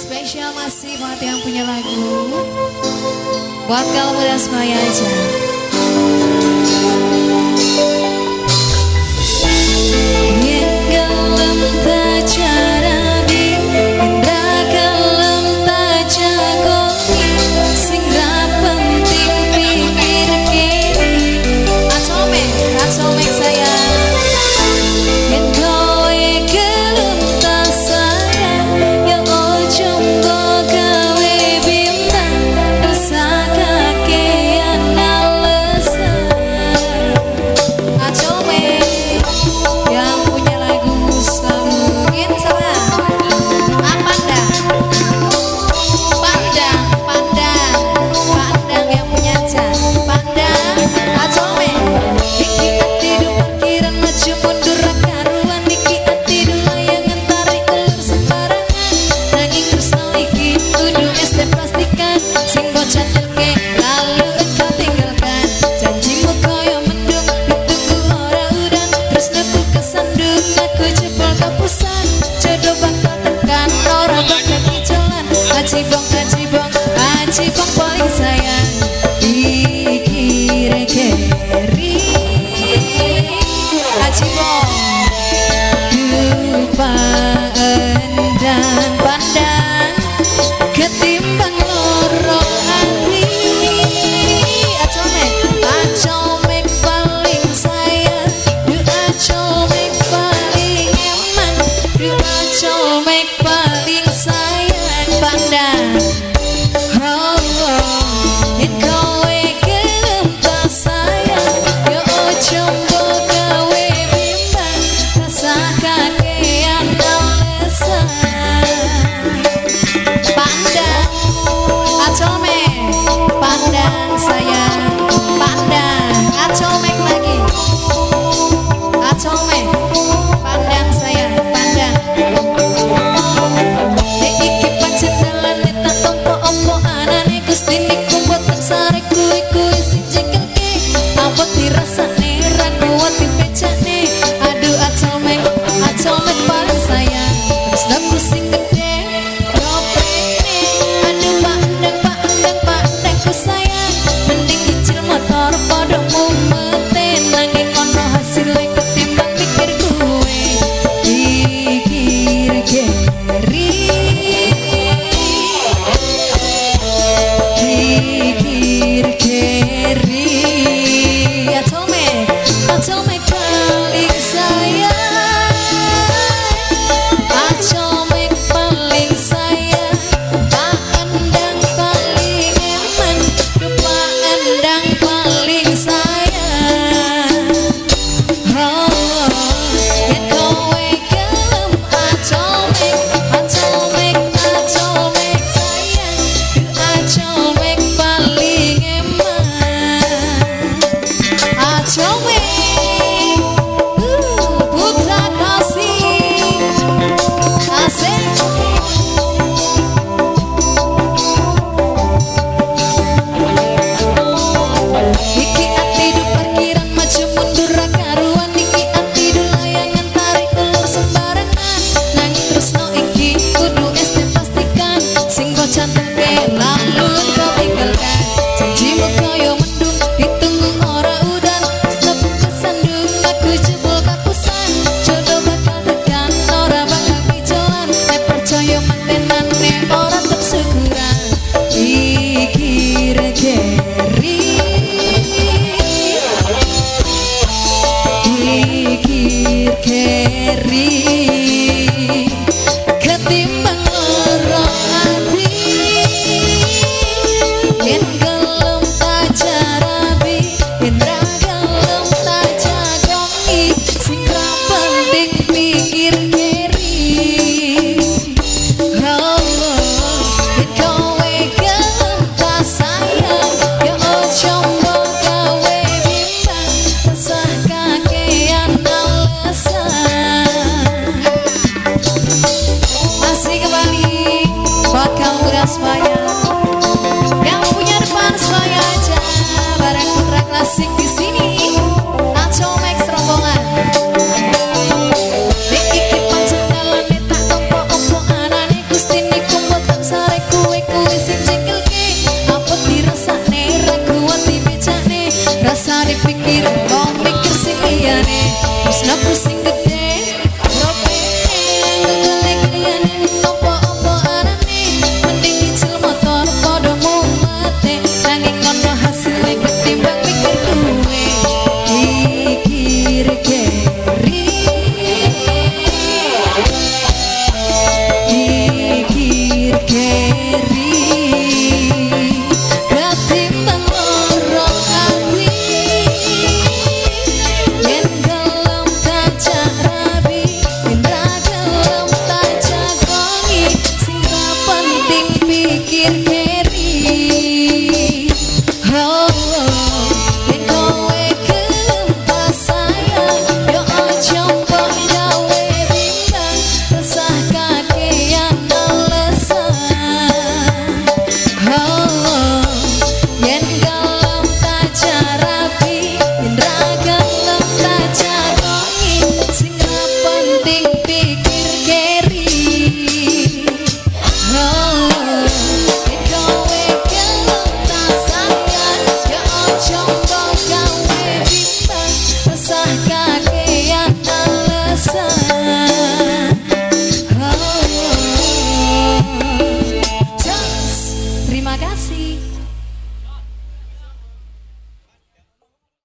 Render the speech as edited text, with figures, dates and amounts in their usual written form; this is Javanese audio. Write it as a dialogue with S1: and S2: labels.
S1: Spesial masih buat yang punya lagu. Buat kalau muda semuanya aja. Yen gelem tak jarabi, yen ra gelem tak jagongi, sing ra penting pikir kene. Acomek, acomek sayang. Yen kowe gelem tak sayang, ya ojo mbok gawe bimbang, rasa kakean alasan. Acomek yang punya lagu selalu gini sama Pandang, Pandang, Pandang, Pandang yang punya aja. Pandang, Acomek. Iki ati du parkiran maju mundur ra karuan, iki ati du layangan tarik ulur sembarangan. Nanging tresno iki kudu es teh plastikan, sing bocah telke lalu engkau tinggalkan. Janjimu koyo mendung ditunggu ora udan, tresnoku kesandung aku jebol kapusan. Jodoh bakal tekan ora bakal kijolan. Aji bong, aji bong, aji bong paling sayang. Iki rekeri aji bong dupa endang pandang ketimbang loro ati. Acomek, acomek paling sayang, du acomek paling eman, du acomek paling sayang. Pandang, oh, oh. Yen kowe gelem tak sayang, ya ojo mbok gawe bimbang, rasa kakean alasan. Pandang, acomek, pandang sayang, pandang, acomek lagi, acomek, pandang sayang, pandang. Nek iki pancen dalane tak tompo opo anane, Gusti niku mboten sare kuwi-kuwi sing jengkelke. Abot dirasane ra kuat dipecane. Aduh acomek, acomek paling sayang, tresnaku sing gede roprene. Aduh pandang, pandang, pandang ku sayang, mending nyicil motor padha mumete, nanging ono hasile ketimbang pikir gue. Pikir keri, pikir keri. Acomek, acomek paling sayang, acomek paling sayang, Pak Endang paling eman, duh Pak Endang paling sayang. Oh, yen kowe gelem acomek, acomek, acomek sayang, duh acomek paling eman. Acomek, putra kasih, asik. Iki ati du parkiran maju mundur ra karuan, iki ati du layangan tarik ulur sembarangan. Nanging tresno iki kudu es teh plastikan, sing bocah